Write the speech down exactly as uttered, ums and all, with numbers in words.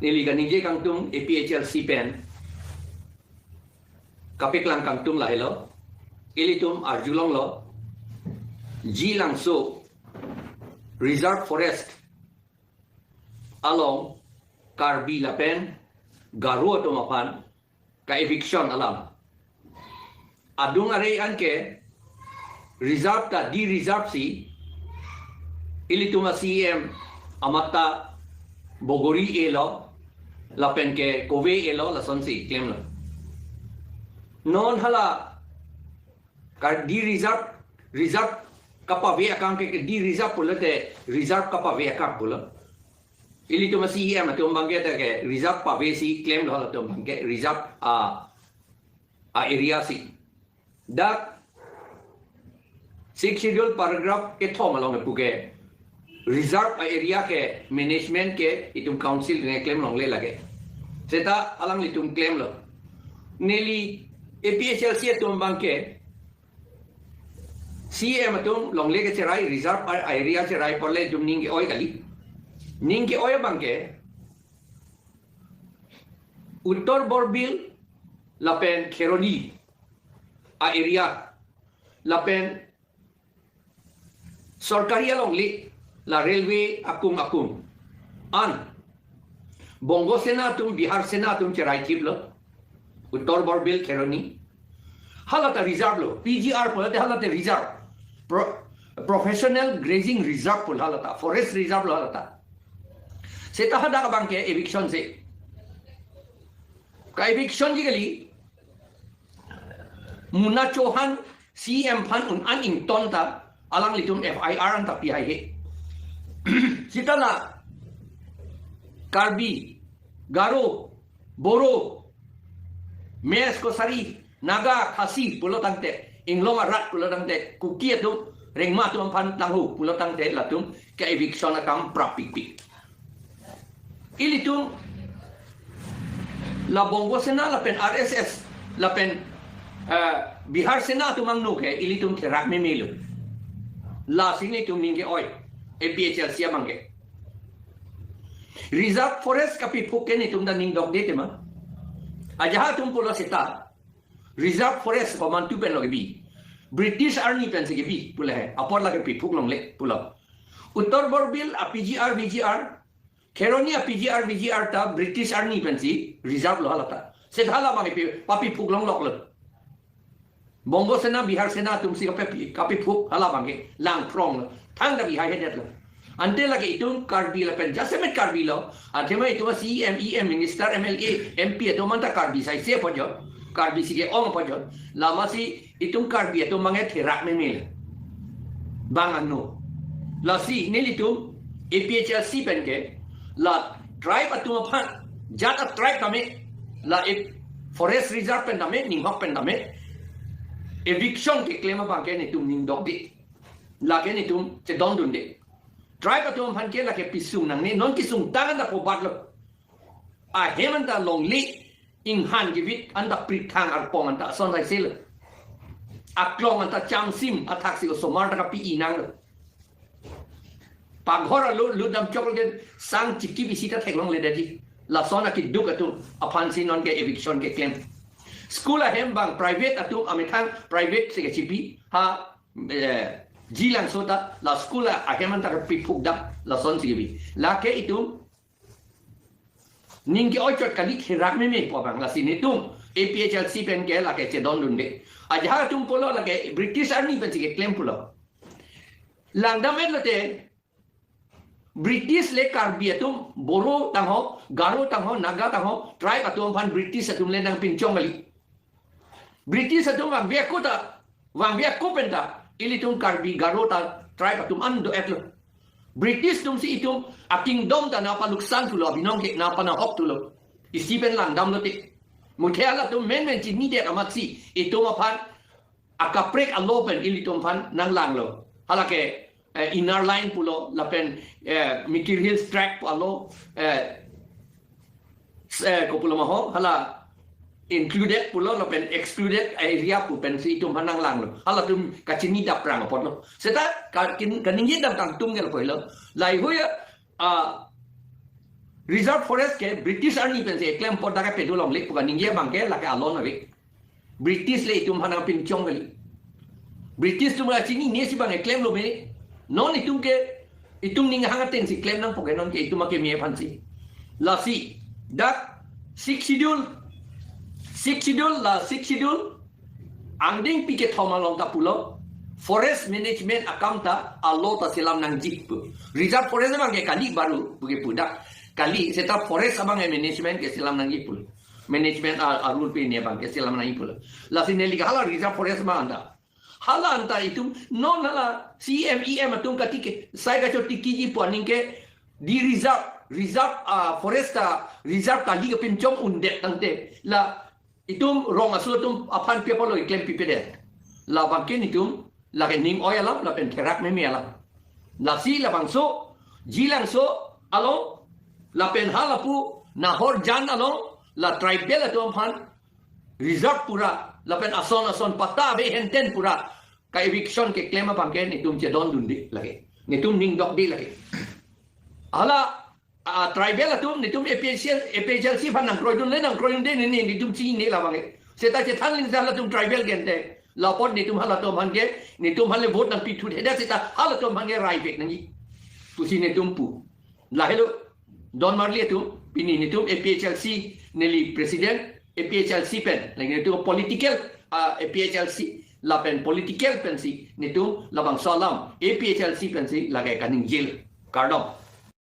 Neli kaningje kangtung A P H L C pen kapeklang kangtung lahelo. Ilitum arjulonglo, Jilangso Reserve Forest along Karbi lapen Garo atum aphan ka-eviction alam. Adung arei anke reserve ta de-reserve si ilitum a-C E M amat ta bogori-elo lapen ke kove-elo lasonsi klemlo. Non hala ka de-reserve, reserve kapave akam ke, ke de-reserve pulote reserve kapave akam pulo. Ilitum a-C E M atum abangke ta ke reserve pavesi klemlo halatum abangke reserve a, a-area si. Dak Sixth Schedule paragraph kethom along kepu ke reserve a-area ke management ke itum council ne klemlongle lake. Seta alanglitum klemlo. Neli A P H L C atum abangke C E M atum longle kecherai, reserve a-, area cherai porle itum ning ke-oi kali. Ning ke-oi abangke Uttar Borbil lapen Kheroni a-area lapen sorkari alongle la railway akung akung an Bongo Sena atum, Bihar Sena atum cherai thiplo Uttar Borbil Kheroni. Hala ta reserve lo, P G R pulote hala ta reserve. Pro-, Professional Grazing Reserve pulo hala ta, forest reserve lo hala ta. Seta hadak abangke eviction si. Ka-eviction ji kali, Muna Chauhan C E M aphan un-an ington ta alanglitum F I R anta pi haihe. Seta la Karbi, Garo, Boro, Mech, Kachari, Naga, Khasi pulo tangte, Inglong arat pulo tangte, Kuki atum, Rengma atum aphan tangho pulo tangte latum ke-eviction akam prappikpik. Ilitum la Bongo Sena lapen R S S lapen, eh, Bihar Sena atum angno ke ilitum therak memelo. Lasi nelitum ning ke-oi, A P H L C abangke. Reserve forest kapiphuk ke nelitum ta ning dokde tema. Ajahak atum pulo seta reserve forest komantu penlo kebi. British army pensi kebi pulo he. Apor lake piphuk longle pulo. Uttar Borbil a-P G R, V G R, Kheroni a-P G R, V G R ta British army pensi reserve lo hala ta. Seta hala abangke pi-, papiphuklongloklo. Bongo Sena, Bihar Sena atumsi kapepi-, kapiphuk hala abangke langphronglo. Thangta bihai hedetlo. Ante lake itum Karbi lapen jasemet Karbi lo. Athema itum C E M, E M, minister, M L A, M P atum anta Karbi saise apot jo. Karbi si ke-ong apot jo. Lamasi itum Karbi atum abangke therak memelo. Bang ano. Lasi nelitum A P H L C penke la tribe atum aphan, jat a-tribe tame, la e forest reserve pen tame, ninghok pen tame, eviction keklem abangke nelitum ning dokde. Lake nelitum chedondunde. Tribe atum aphan ke lake pisung nangne, non kesung tang anta phobatlo. Ahem anta longle, inghan kevit anta prithang arpong anta ason saiselo. Aklong anta chamsim athaksi osomar ta kapi-i nanglo. Paghor alo lutdam choklo ke sang chikip isi ta theklongledetji. Lason akeduk atum aphansi nonke eviction keklem. School ahem abang private atum amethang private si kechipi ha, eh, Jilangso ta la school ahem anta kapiphukdak lasonsi kebi. Lake itum ning ke-oi chot kali, therak meme pu abang, lasi nelitum A P H L C penke lake chedondunde. Ajahak atum pulo lake British army pensi keklem pulo. Langdam-et lote British le Karbi atum, Boro tangho, Garo tangho, Naga tangho, tribe atum aphan British atum le nangpinchong kali. British atum vangve ako ta, vangve ako penta ilitum Karbi Garo ta tribe atum an do-etlo. British atumsi itum a-kingdom ta nangpaluksan pulo, abinong ke nangpanahok pulo. Isi pen langdamlote. Muthe halatum menmen chinidet amatsi itum aphan akaprek alo pen ilitum aphan nanglanglo. Halake, eh, Inner Line pulo, lapen, eh, Mikir Hills Tract pu alo, eh, s-, eh, kopulo ma ho, hala included pulo, lapen excluded area pu pensi itum aphan nanglanglo. Halatum kachini daprang apotlo. Seta ka-, kin-, kaningje dam kangtung gel pulo. Laheihui a, ah, Reserve forest ke British army pensi eklem apot dak kepedo longle pu kaningje abang ke lake alon ave. British le itum aphan nangpinchong kali. British atum kachinine si abang eklem lo me. Non itum ke, itum ning hang ateng si klem nangpo ke, non ke itum akeme aphansi. Lasi dak Sixth Schedule, Sixth Schedule, la Sixth Schedule angdengpi kethom along ta pulo, forest management akam ta a-law ta selam nangji pu. Reserve forest abang ke kali baru pu ke pu dak. Kali, seta forest abang ke management ke selam nangji pu. Management a, a-rule pine abang ke selam nangji pu. Lasi neli ke hala reserve forest abang anta. Hala anta itum non hala C M E M atum katike, sai kachotiki ji pu aning ke di reserve, reserve, ah, forest ta reserve kali kepinchong undet tangte. La itum rong aso atum aphan pi apotlo eklem pipedet. Labang ke netum lake ning oi alam, lapen therak meme alam. Lasi labangso, Jilangso along, lapen halapu Nahorjan along, la tribal atum aphan reserve pura, lapen ason ason patta ave henten pura ka-eviction keklem abang ke netum chedondunde lake. Netum ning dokde lake. Hala, ah, tribal atum netum A P H L, A P H L C aphan nangkroidunle, nangkroidunde, ne, ne, netum chinine labang ke. Seta chethan ling sa halatum tribal gente. La apot netum halatum aphan ke, netum aphan le vote nangpithuthedet seta halatum aphan ke raivek nangji pusi netum pu. Lahelo, don marli atum, pini netum A P H L C neli president, A P H L C pen, lake netum political, ah, A P H L C, lapen political pensi netum labangso alam, A P H L C pensi lake kaningje. Kardom.